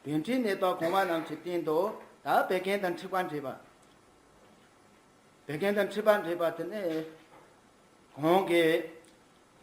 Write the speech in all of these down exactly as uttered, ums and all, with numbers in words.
བོད་འཁྲིད་ནས་དང་གོང་མ་རྣམས་ཀྱི་སྟེང་དུ། ད་བད་ཀན་དང་འཁྲིག་པ་འདྲེས་པ། བད་ཀན་དང་འཁྲིག་པ་འདྲེས་པ་དེ་ནི། གོང་གི་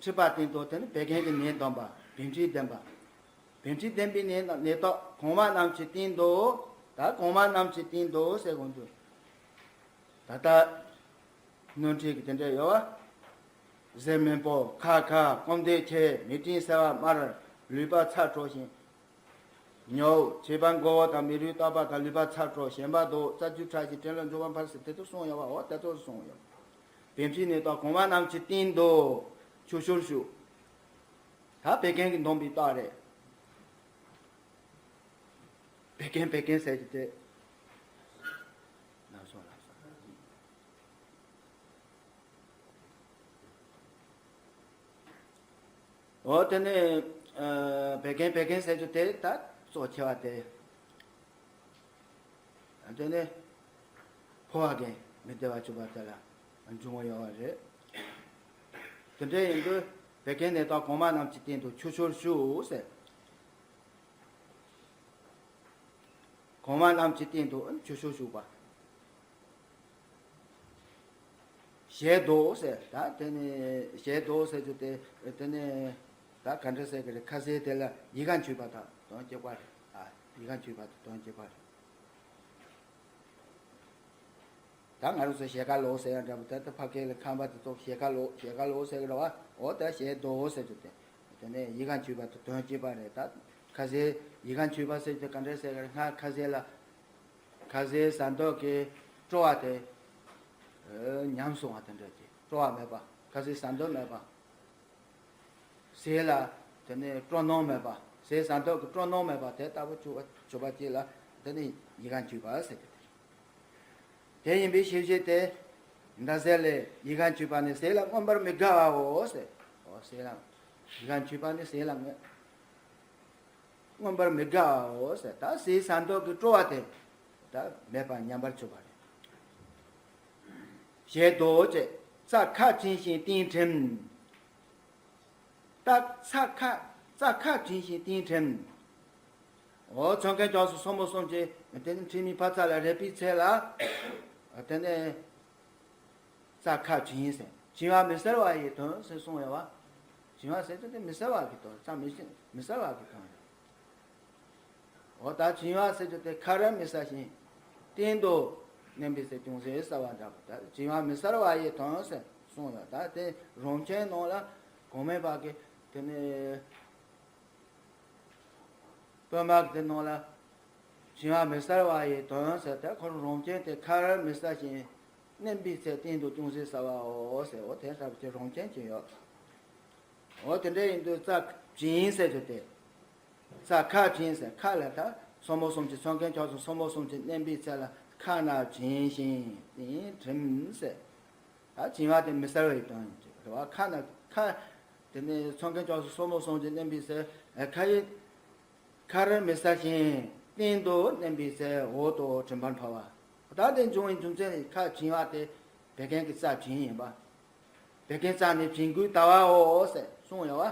འཁྲིག་པ་སྟེང་དུ་དེ་ནི་བད་ཀན་གྱི་ནད་ལྡན་པ། བོད་འཁྲིད་ལྡན་པ། བོད་འཁྲིད་ལྡན་པའི་ནད་ནད་རྟགས་གོང་མ་རྣམས་ཀྱི་སྟེང་དུ། ད་གོང་མ་རྣམས་ཀྱི་སྟེང་དུ་ཟེར་གོང་དུ། ད་ལྟ་སྣོན་འཕྲི་གི་དེ་འདྲ་ཡོད་བ། གཟེར་མིན་པོ། ཁ་ཁ། སྐོམ་དད་ཆེ། མིག་སྤྲིན་སེར་བ་དམར། ལུས་པ་ཚ་དྲོ་ཞིང་། ཉོབ། བྱིས་པ་མགོ་བོ་དང་མིག་རུས་བཏོག་པ་དང་ལུས་པ་ཚ་དྲོ། ཞེན་པ་ལྡོག། རྩ་རྒྱུས་ཕྲ་ཞིང་དྲན་ལ་འབྱུང་བ་འཕར་ཟེར་དེ་ཚོ་གསུངས་ཡོད་བ། འོ་དེ་ཚོ་གསུངས་ཡོད། བོད་འཁྲིད་ནད་རྟགས་གོང་མ་རྣམས་ཀྱི་སྟེང་དུ་ཆུ་ཤུར་ཤུར། ད་བད་ཀན་གྱིས་འདོན་པའི་རྟགས་རེད། བད་ཀན་བད་ཀན་ཟེར་གྱི་དེ། ལགས་སོ་ལགས་སོ། འོ་དེ་ནས་ཨ་བད་ཀན་བད་ཀན་ཟེར་རྒྱུ་དེ་ད་གཙོ་ཆེ་བ་དེ། དེ་ནས་ཕོ་བ་རྒན་མི་བདེ་བ་བྱུང་བ་དེ་ལ་འབྱུང་བ་ཡོད་པ་རེད། དེ་འདྲ་ཡིན་དུས་བད་ཀན་ནད་རྟགས་གོང་མ་རྣམས་ཀྱི་སྟེང་དུ་ཆུ་ཤུར་ཤུར་ཟེར། གོང་མ་རྣམས་ཀྱི་སྟེང་དུ་ཆུ་ཤུར་ཤུར་བ། ཞལ་རྡོག་ཟེར། ད་དེ་ནི་ཞལ་རྡོག་ཟེར་རྒྱུ་དེ། དེ་ནི་ད་ག་འདྲ་ཟེར་གི་རེད། ཁ་ཟས་དེ་ལ་ཡི་ག་འཁྱུད་པ་དང་དོན་གཅིག་པ་རེད། ཨ། ཡི་ག་འཁྱུད་པ་དང་དོན་གཅིག་པ་རེད། ད་ང་རང་ཚོ་ཞལ་ཁ་ལོག་ཟེར་ཡ་འདྲ་པོ། ད་ལྟ་ཕ་གི་ལ་ཁམས་པ་དེ་ཚོ་ཞལ་ཁ་ལོག་ཞལ་ཁ་ལོག་ཟེར་གི་རེད་བ། འོ་ད་ཞལ་རྡོག་ཟེར་རྒྱུ་དེ། དེ་ནས་ཡི་ག་འཁྱུད་པ་དང་དོན་གཅིག་པ་རེད། ད་ཁ་ཟས་ཡི་ག་འཁྱུད་པ་ཟེར་རྒྱུ་ག་འདྲ་ཟེར་གི་རེད། སྔར་ཁ་ཟས་ལ། ཁ་ཟས་ཟ་འདོད་ཀྱི་སྤྲོ་བ་དེ་ཨ་ཉམས་སོང་བ་དེ་འདྲ་གྱི་སྤྲོ་བ་མེད་པ། ཁ་ཟས་ཟ་འདོད་མེད་པ། ཟས་ལ་དེ་ནས་སྤྲོ་སྣང་མེད་པ། ཟས་ཟ་འདོད་ཀྱི་སྤྲོ་སྣང་མེད་པ་དེ་ལྟ་བུ་གྱུར་པ་གྱུར་པ་ཅིག་ལ་དེ་ནི་ཡི་ག་འཁྱུད་པ་ཟེར་གྱི་དེ། དེ་ཡིན་པའི་ཕྱིར་ཞེས་ཏེ། མདའ་ཟས་ལས་ཡི་ག་འཁྱུད་པ་ནི་ཟས་ལ་མངོན་པར་མི་དགའ་བའོ་ཟེར། འོ་ཟས་ལ་ཡི་ག་འཁྱུད་པ་ནི་ཟས་ལ་མངོན་མངོན་པར་མི་དགའ་བའོ་ཟེར། ད་ཟས་ཟ་འདོད་ཀྱི་སྤྲོ་བ་དེ་ད་མེད་པ་ཉམས་པར་གྱུར་པ་རེད། ཞལ་རྡོག་ཅེས་རྩ་ཁ་བྱིང་ཞིང་སྟེང་བྲེམ། རྩ་ཁ་རྩ་ཁ་བྱིང་ཞིང་སྟེང་བྲེམ། འོ་མཚོན་མཁན་སྐྱབས་སུ་ཚོམ་བུ་གསུམ་གྱིས་དེ་ནི་འཁྲིལ་མའི་འཕག་འཚག་ལ་རེག་པའི་ཚེ་ལ། དེ་ནས། རྩ་ཁ་བྱིང་ཟེར། བྱིང་བ་མི་གསལ་བ་ཡི་དོན་ཟེར་གསུངས་ཡོད་བ། བྱིང་བ་ཟེར་རྒྱུ་དེ་མི་གསལ་བ་གི་དོན། རྩ་མི་བྱིང་མི་གསལ་བ་གི་དོན་རེད། འོ་ད་བྱིང་བ་ཟེར་རྒྱུ་དེ་ཁ་ར་མི་གསལ་ཞིང་། སྟེང་དུ་མནན་པའི་ཚེ་ཅུང་ཟད་གསལ་བ་འདྲ་པོ། ད་བྱིང་བ་མི་གསལ་བ་ཡི་དོན་ཟེར་གསུངས་ཡོད། ད་དེ་རོམ་ཆེན་ནང་ལ་གོང་མའི་བར་གྱི་དེ་ནི། པོད་མ་གི་དེ་ནང་ལ། བྱིང་བ་མི་གསལ་བ་ཡི་དོན་ཟེར་ཏེ་ཁོ་རང་རོམ་ཅན་དེ་ཁ་ར་མི་གསལ་ཞིང་། མནན་པའི་ཚེ་སྟེང་དུ་ཅུང་ཟད་གསལ་བའོ་ཟེར། འོ་དེ་ལྟ་བུ་དེ་རོམ་ཅན་ཅིག་ཡོད། འོ་དེ་འདྲ་ཡིན་དུས་རྩ་བྱིང་ཟེར་རྒྱུ་དེ། རྩ་ཁ་བྱིང་ཟེར། ཁ་ལ་ད་ཚོམ་བུ་གསུམ་གྱིས་མཚོན་མཁན་སྐྱབས་སུ་ཚོམ་བུ་གསུམ་གྱིས་མནན་པའི་ཚེ་ལ་ཁ་ན་བྱིང་ཞིང་སྟེང་བྲེམ་ཟེར། ད་བྱིང་བ་དེ་མི་གསལ་བའི་དོན་ཡིན་གྱི་རེད་བ། ཁ་ན་ཁ། དེ་ནས་མཚོན་མཁན་སྐྱབས་སུ་ཚོམ་བུ་གསུམ་གྱིས་མནན་པའི་ཚེ། ཁ་ཡི། ཁ་ར་མི་གསལ་ཞིང་སྟེང་དུ་མནན་པའི་ཚེ་འོག་ཏུ་བྲེམ་པར་འཕར་བ། ད་དེ་འབྱུང་བའི་རྒྱུ་མཚན་ནི་ཁ་བྱིང་བ་དེ་བད་ཀན་གྱི་རྩ་བྱིང་ཡིན་པ། བད་ཀན་རྩ་ནི་བྱིང་རྒོད་ལྟ་བའོ་ཟེར་གསུངས་ཡོད་བ།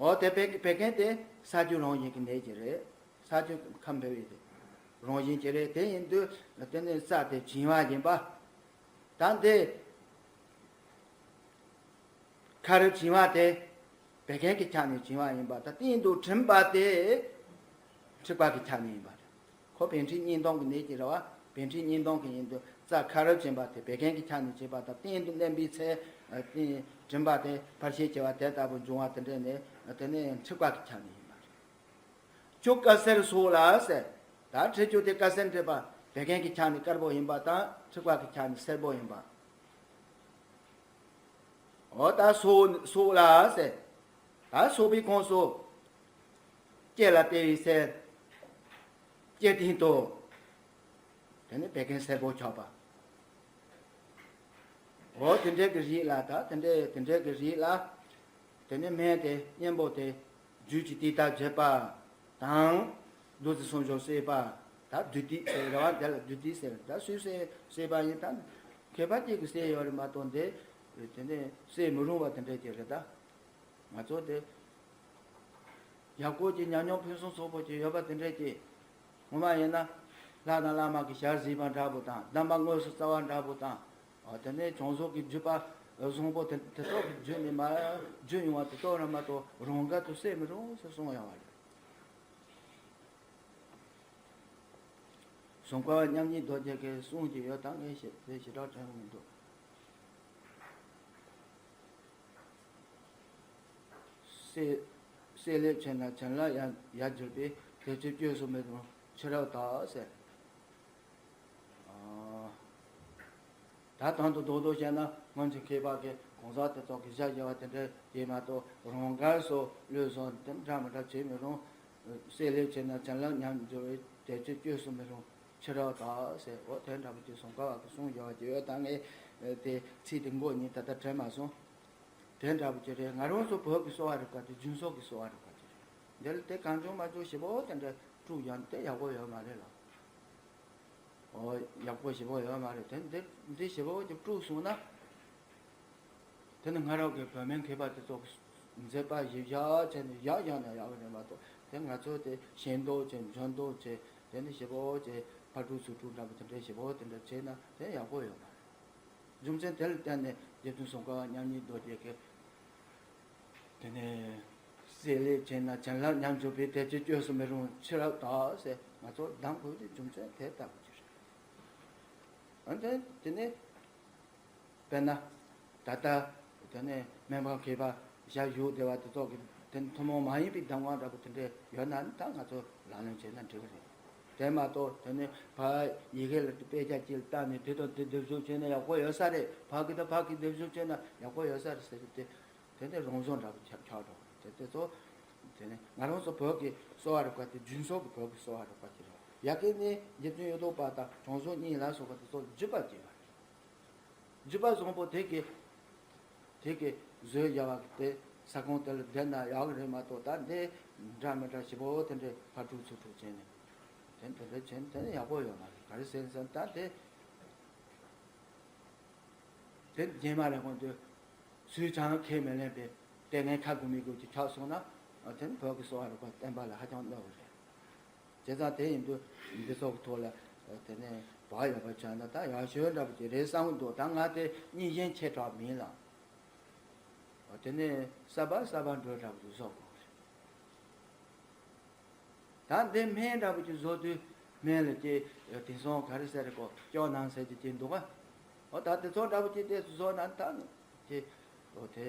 འོ་དེ་བད་བད་ཀན་དེ་ས་རྒྱུ་རང་བཞིན་གྱི་ནད་ཅིག་རེད། ས་རྒྱུ་ཁམས་འཕེལ་བའི་དེ་རང་བཞིན་ཅིག་རེད། དེ་ཡིན་དུས་དེ་ནི་རྩ་དེ་བྱིང་བ་ཡིན་པ། ད་འདི། ཁ་ར་བྱིང་བ་དེ་བད་ཀན་གྱི་ཆ་ནས་བྱིང་བ་ཡིན་པ་དང་། སྟེང་དུ་བྲེམ་པ་དེ་འཁྲིག་པ་གི་ཆ་ནས་ཡིན་པ་རེད། ཁོ་བད་མཁྲིས་གཉིས་སྟོང་གི་ནད་ཀྱི་རེད་བ། བད་མཁྲིས་གཉིས་སྟོང་གི་ཡིན་དུས་རྩ་ཁ་ར་བྱིང་བ་དེ་བད་ཀན་གྱི་ཆ་ནས་བྱིང་བ་དང་། སྟེང་དུ་མནན་པའི་ཚེ་སྟེང་བྲེམ་པ་དེ་འཕར་ཤེས་སྐྱེ་བ་དེ་ལྟ་བུ་འབྱུང་བ་དེ་འདྲ་ནི་དེ་ནི་འཁྲིག་པ་གི་ཆ་ནས་ཡིན་པ་རེད། ཆུ་དཀར་སེར་སོགས་ལ་ཟེར། ད་འཁྲིག་རྒྱུ་དེ་དཀར་སེར་འདྲེས་པ་བད་ཀན་གྱི་ཆ་ནས་དཀར་པོ་ཡིན་པ་དང་། འཁྲིག་པ་གི་ཆ་ནས་སེར་པོ་ཡིན་པ། འོ་ད་སོགས་སོགས་ལ་ཟེར། ད་སོགས་པའི་ཁོངས་སུ། ལྕེ་ལ་བལྟས་པའི་ཚེ། ལྕེ་སྟེང་དུ། དེ་ནི་བད་ཀན་སེར་པོ་ཆགས་པ། འོ་དེ་འདྲའི་གི་རིགས་ལ། ད་དེ་འདྲའི་དེ་འདྲའི་གི་རིགས་ལ། དེ་ནི་སྨན་དེ་གཉེན་པོ་དེ། རྒྱུད་ཀྱི་ཏིག་ཏ་བརྒྱད་པ་དང་། བདུད་རྩི་སུམ་ཅུ་བསྲེས་པ། ད་བདུད་ཏིག་ཟེར་རེད་བ། དེ་ལ་བདུད་ཏིག་ཟེར། ད་སུས་བསྲེས་བསྲེས་པ་ཡིན། ད་མཁས་པ་གཅིག་གིས་བསྲེས་ཡོད་རེད་མ་གཏོགས། འདི་དེ་ནས་བསྲེས་མི་རུང་བ་དེ་འདྲ་ཅིག་རེད། ད་ང་ཚོ་དེ་ ཡག་པོ་ཅིག་ཉམས་མྱོང་ཕུན་སུམ་ཚོགས་པོ་ཅིག་ཡོད་པ་དེ་འདྲས་ཀྱིས། ངོ་མ་ཡིན་ན། ལྷ་དང་བླ་མ་གི་ཞལ་གཟིགས་པ་འདྲ་པོ་དང་གདམས་པ་དངོས་སུ་བསྩལ་བ་འདྲ་པོ་དང་། ཨ་དེ་ནས་བྱང་ཕྱོགས་ཀྱི་བརྒྱུད་པ་བཟང་པོ་དེ་དེ་ཚོ་གི་བརྒྱུད་ནས་མ་བརྒྱུད་ཡོང་བ་དེ་ཚོ་ར་མ་གཏོགས་རང་དགར་དུ་སད་མི་རུང་ཟེར་གསུངས་ཡོང་བ་རེད། ཟུང་འབྲེལ་བ་མཉམ་ཉིད་རྡོ་རྗེ་གི་གསུང་གི་ཡོད་དང་ངས་ཞེ་དེ་ཞེ་དྲག་དྲན་གི་མི་འདུག་སེ་སེ་ལེ་ཆེ་ན་བྱིན་རླབས་ཡར་ཡར་འཇུག་པའི་དེ་ཚེ་བཅོས་སུ་མི་རུང་ཕྱི་རབས་དག་ཟེར། ཨ། ད་དང་དུ་རྡོག་རྡོག་བཤད་ན་སྔོན་གྱི་མཁས་པ་གི་གང་ཟག་དེ་ཚོ་གི་ཞལ་བཞེས་པ་དེ་འདྲ་ཡིན་མ་གཏོགས་རང་དགར་སོགས་བློས་བཟུང་དེ་འདྲ་མི་འདྲ་བྱེད་མི་རུང་། སེ་ལེ་ཆེ་ན་བྱིན་རླབས་ཉམས་འགྱུར་བའི་དེ་ཚེ་བཅོས་སུ་མི་རུང་ཕྱི་རབས་དག་ཟེར། འོ་དེ་འདྲ་པོ་ཅིག་ཟུང་འབྲེལ་བ་གི་གསུང་བཞེས་པ་ཅིག་ཡོད་ད། ངས་དེ་ཚིག་དེ་མགོ་གཉིས་ད་ལྟ་དྲན་མ་སོང་། དེ་འདྲ་པོ་ཅིག་རེད། ང་རང་ཚོ་བོད་ཀྱི་གསོ་བ་རིག་པ་དེ་རྒྱུན་སྲོལ་གྱི་གསོ་བ་རིག་པ་ཅིག་རེད། འདིར་དེ་གང་བྱུང་མ་བྱུང་ཞེ་པོ་དེ་འདྲ་དཀྲུག་ཡང་དེ་ཡག་པོ་ཡོད་མ་རེད་ལ། ཨོ། ཡག་པོ་ཞེ་པོ་ཡོད་མ་རེད། དེ་འདི་འདི་ཞེ་པོ་ཅིག་དཀྲུགས་སོང་ན། དེ་ནི་སྔ་རབས་ཀྱི་བོད་སྨན་མཁས་པ་དེ་ཚོ་མཛད་པ་གཞིར་བཞག་བྱས་ནས་ཡག་ཡག་ན་ཡག་གི་རེད་མ་གཏོགས། དེ་ང་ཚོ་དེ་ཞེན་མདོག་བྱས་འཇོན་མདོག་བྱས་དེ་ནི་ཞེ་པོ་ཅིག་ཕར་དཀྲུགས་ཚུར་དཀྲུགས་འདྲ་པོ་དེ་འདྲ་ཞེ་པོ་དེ་འདྲ་བྱས་ན་དེ་ཡག་པོ་ཡོད་མ་རེད། རྒྱུ་མཚན་དེ་ལ་བརྟེན་ནས་རྗེ་བཙུན་ཟུང་འབྲེལ་བ་མཉམ་ཉིད་རྡོ་རྗེ་གིས། དེ་ནས་སེ་ལེ་ཆེ་ན་བྱིན་རླབས་ཉམས་འགྱུར་བའི་དེ་ཚེ་བཅོས་སུ་མི་རུང་ཕྱི་རབས་དག་ཟེར་ང་ཚོར་གདམས་དགོས་པའི་རྒྱུ་མཚན་དེ་ལྟ་བུ་ཅིག་རེད། འོན་ཏེ་དེ་ནས་དཔེར་ན་ད་ལྟ་དེ་ནས་སྨན་པ་མཁས་པ་ཞལ་བཞུགས་བསྡད་པ་དེ་ཚོ་གི་དེ་ནས་ཐུན་མོང་མ་ཡིན་པའི་གདམས་ངག་འདྲ་པོ་དེ་འདྲས་ཡོད་ན་ནི་ད་ང་ཚོ་ལག་ལེན་བྱས་ན་འགྲིག་གི་རེད། དེ་མ་གཏོགས་དེ་ནས་ཕར་ཡི་གེ་ལ་དཔེ་ཆ་གཅིག་ལ་བལྟས་ནས་དེ་དང་དེ་སྡེབ་སྦྱོར་བྱས་ན་ཡག་པོ་ཡོད་ས་རེད། ཕ་གི་དང་ཕ་གི་སྡེབ་སྦྱོར་བྱས་ན་ཡག་པོ་ཡོད་ས་རེད་ཟེར་གྱི་དེ། དེ་ནས་རང་བཟོ་འདྲ་པོ་ཆགས་ཆགས་འགྲོ། དེ་དེ་ཚོ་དེ་ནས་ང་རང་ཚོ་བོད་ཀྱི་གསོ་བ་རིག་པ་དེ་རྒྱུན་སྲོལ་གྱི་བོད་ཀྱི་གསོ་བ་རིག་པ་ཅིག་རེད། ཡ་གི་ནི་རྗེ་བཙུན་གཡུ་ཐོག་པ་དང་བྱང་ཕྱོགས་གཉིས་ལ་སོགས་པ་དེ་ཚོ་བརྒྱུད་པ་ཅིག་རེད། བརྒྱུད་པ་བཟང་པོ་དེ་གི་དེ་གི་བཟོས་བཞག་པ་དེ་ས་ཁོངས་དེ་ལ་བསྡད་ན་ཡག་གི་རེད་མ་གཏོགས། ད་འདི་འདྲ་མི་འདྲ་ཞེ་པོ་དེ་འདྲའི་ཕར་དཀྲུག་ཚུར་དཀྲུག་བྱས་ནས་དེ་འདི་འདྲ་བྱས་ནས་དེ་ནི་ཡག་པོ་ཡོད་མ་རེད། ག་རེ་ཟེར་ན་ད་དེ། དེ་རྗེས་མ་རེད་གོང་དུ་སུས་ཀྱང་ཁས་མི་ལེན་པའི་ལྟས་ངན་ཁ་དགུ་མིག་དགུ་ཅིག་ཆགས་སོང་ན། དེ་ནི་བོད་ཀྱི་གསོ་བ་རིག་པ་བསྟན་པ་ལ་ཧ་ཅང་གནོད་པ་རེད། བྱས་ཙང་དེ་ཡིན་དུས་འདི་ཚོ་གི་ཐོག་ལ་དེ་ནས་བག་ཡོད་པ་བྱས་ན་ད་ཡག་ཤོས་འདྲ་པོ་ཅིག་རེད་བསམ་གི་འདུག་ད་ང་དེ་གཉིས་གཞན་ཆེ་དྲགས་མིན་ལ། དེ་ནས་གསར་པ་གསར་པ་འགྲོ་འདྲ་པོ་ཅིག་བཟོ་དགོས་རེད། ད་འདི་སྨན་འདྲ་པོ་ཅིག་བཟོ་དུས་སྨན་ལ་ཅིག་དེང་སང་ག་རེ་ཟེར་གོ་སྐྱོ་སྣང་ཟེར་གྱི་ཅིག་འདུག་ག་འོ་ད་དེ་ཚོ་འདྲ་པོ་ཅིག་དེ་བཟོ་ན་ད་ཅིག་འོ་དེ་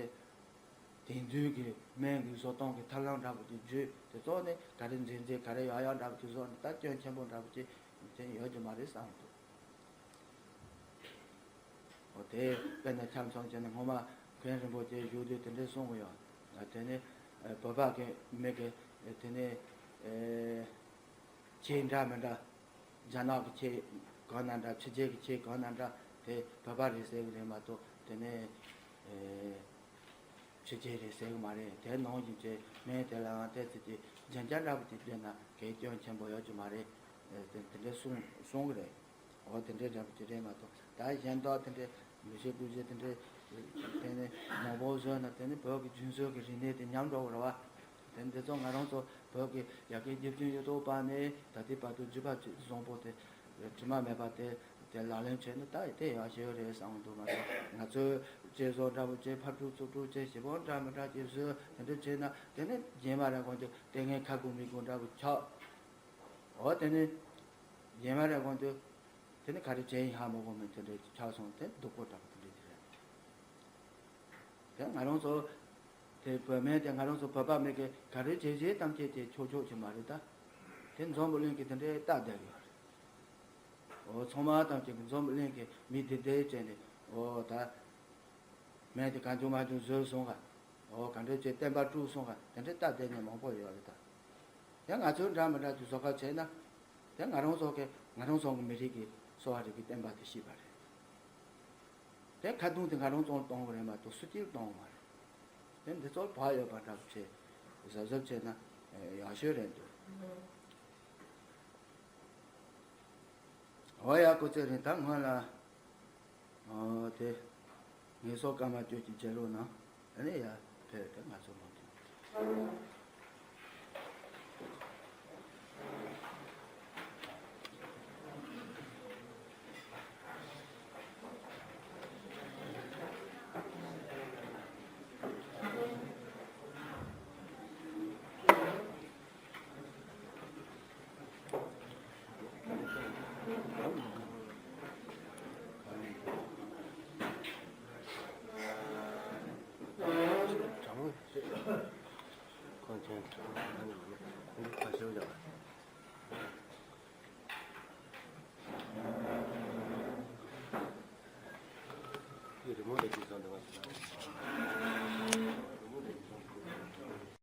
དེང་དུས་ཀྱི་སྨན་གྱི་བཟོ་སྟངས་ཀྱི་ཐབས་ལམ་འདྲ་པོ་ཅིག་བརྒྱུད་དེ་ཚོ་ནི་ག་རེ་འཛིན་འཛིན་ག་རེ་ཡག་ཡག་འདྲ་པོ་ཅིག་བཟོ་ན་ད་སྐྱོན་ཆེན་པོ་འདྲ་པོ་ཅིག་དེ་ཡོད་ཀྱི་མ་རེད་བསམ་འདུག་འོ་དེ་དཔེར་ན་ཆ་མཚོན་བྱས་ན་སྔོན་མ་མཁན་རིན་པོ་ཆེ་བཞུགས་དུས་དེ་འདྲས་གསུང་གི་ཡོད། དེ་ནས་བོད་པ་གི་མི་གི་དེ་ནས་ཆོས་འདྲ་མི་འདྲ་རྒྱ་ནག་གི་ཆོས་གང་ན་འདྲ་ཕྱི་རྒྱལ་གི་ཆོས་གང་ན་འདྲ་དེ་བོད་པ་རེད་ཟེར་གི་རེད་མ་གཏོགས་དེ་ནས་ཕྱི་རྒྱལ་རེད་ཟེར་གི་མ་རེད། དེ་ནང་བཞིན་གྱི་སྨན་དེ་ལའང་དེ་ཚོ་གི་རྒྱན་ཆ་འདྲ་པོ་དེ་བསྟན་ན་གའི་སྐྱོན་ཆེན་པོ་ཡོད་ཀྱི་མ་རེད། དེ་དེ་འདྲས་གསུང་གསུང་གི་རེད། འོ་དེ་འདྲའི་འདྲ་པོ་ཅིག་རེད་མ་གཏོགས། ད་གཞན་དག་དེ་འདྲའི་མི་ཤེས་ཀུན་ཤེས་དེ་འདྲའི་དེ་ནི་མང་པོ་བཟོས་ན་དེ་ནི་བོད་ཀྱི་རྒྱུན་སྲོལ་གྱི་རིག་གནས་དེ་ཉམས་འགྲོ་གི་རེད་བ། དེ་འདི་ཚོ་ང་རང་ཚོ་བོད་ཀྱི་ཡ་གི་རྗེ་བཙུན་གཡུ་ཐོག་པ་ནས་ད་ལྟའི་བར་དུ་བརྒྱུད་པ་ཅིག་བཟང་པོ་དེ་དྲི་མ་མེད་པ་དེ་དེ་ལག་ལེན་བྱས་ན་ད་དེ་ཡག་ཤོས་རེད་བསམ་གྱི་འདུག་མ་གཏོགས་ང་ཚོས་བྱས་བཟོ་འདྲ་པོ་བྱས་ཕར་དཀྲུག་ཚུར་དཀྲུག་བྱས་ཞེ་པོ་འདྲ་མི་འདྲ་ཅིག་བཟོས་དེ་འདྲ་བྱས་ན་དེ་ནི་རྗེས་མ་རང་དགོན་དུ་ལྟས་ངན་ཁ་དགུ་མིག་དགུ་འདྲ་པོ་ཆགས། འོ་དེ་ནི་རྗེས་མ་རང་དགོན་དུ། དེ་ནི་ག་རེ་བྱས་ཡིན་ཧ་མ་གོ་མིན་དེ་འདྲའི་ཆགས་སོང་། དེ་སྡུག་པོ་འདྲ་པོ་དེ་འདྲའི་དེ་རེད། དེ་ང་རང་ཚོ་དེ་བོད་སྨན་དེ་ང་རང་ཚོ་བོད་པ་མི་གི་ག་རེ་བྱས་བྱས་ཐམས་ཅད་དེ་ཆོག་ཆོག་ཅིག་མ་རེད་ད། དེ་འཛམ་བུ་གླིང་གི་དེ་འདྲའི་ལྟ་བསྡད་ཡོད་རེད། འོ་ཚང་མ་ཐམས་ཅད་ཀྱི་འཛམ་བུ་གླིང་གི་མི་དེ་འདྲའི་བྱས་ནས་འོ་ད། སྨན་དེ་གང་བྱུང་མང་བྱུང་བཟོས་སོང་ག་འོ་ག་འདྲ་བྱས་བསྟན་པ་དཀྲུགས་སོང་ག་དེ་འདྲ་ལྟ་བསྡད་མཁན་མང་པོ་ཡོད་རེད་ད། ཡང་ང་ཚོའི་འདྲ་མི་འདྲ་ཅིག་བཟོ་ཁ་བྱས་ན། དེ་ང་རང་ཚོ་གི་ང་རང་ཚོ་གི་མི་རིགས་ཀྱི་གསོ་བ་རིག་པའི་བསྟན་པ་དེ་ཤེས་པ་རེད། དེ་ཁ་རྡུང་དེ་ང་རང་ཚོ་ལ་གཏོང་གི་རེད་མ་གཏོགས་སུ་གཅིག་ལ་གཏོང་གི་མ་རེད། དེ་འདི་ཚོ་ལ་བག་ཡོད་པ་འདྲ་པོ་བྱས་གཟབ་གཟབ་བྱས་ན་ཡག་ཤོས་རེད་འདུག་འོ་ཡ་སྐུ་ཚེ་རིང་། ད་སྔོན་ལ། ཨོ་དེ། ངལ་གསོ་སྐར་མ་བཅུ་གཅིག་བྱེད་རོགས་གནང་། དེ་ནས་ཡར་ཕེབས་ཏེ་ང་ཚོ་ལོག་འགྲོ། ཁ་ཤས་ཡོད། ཡི་རི་མོ་ལ་ཅིག་བཟོ་འདུག་བ།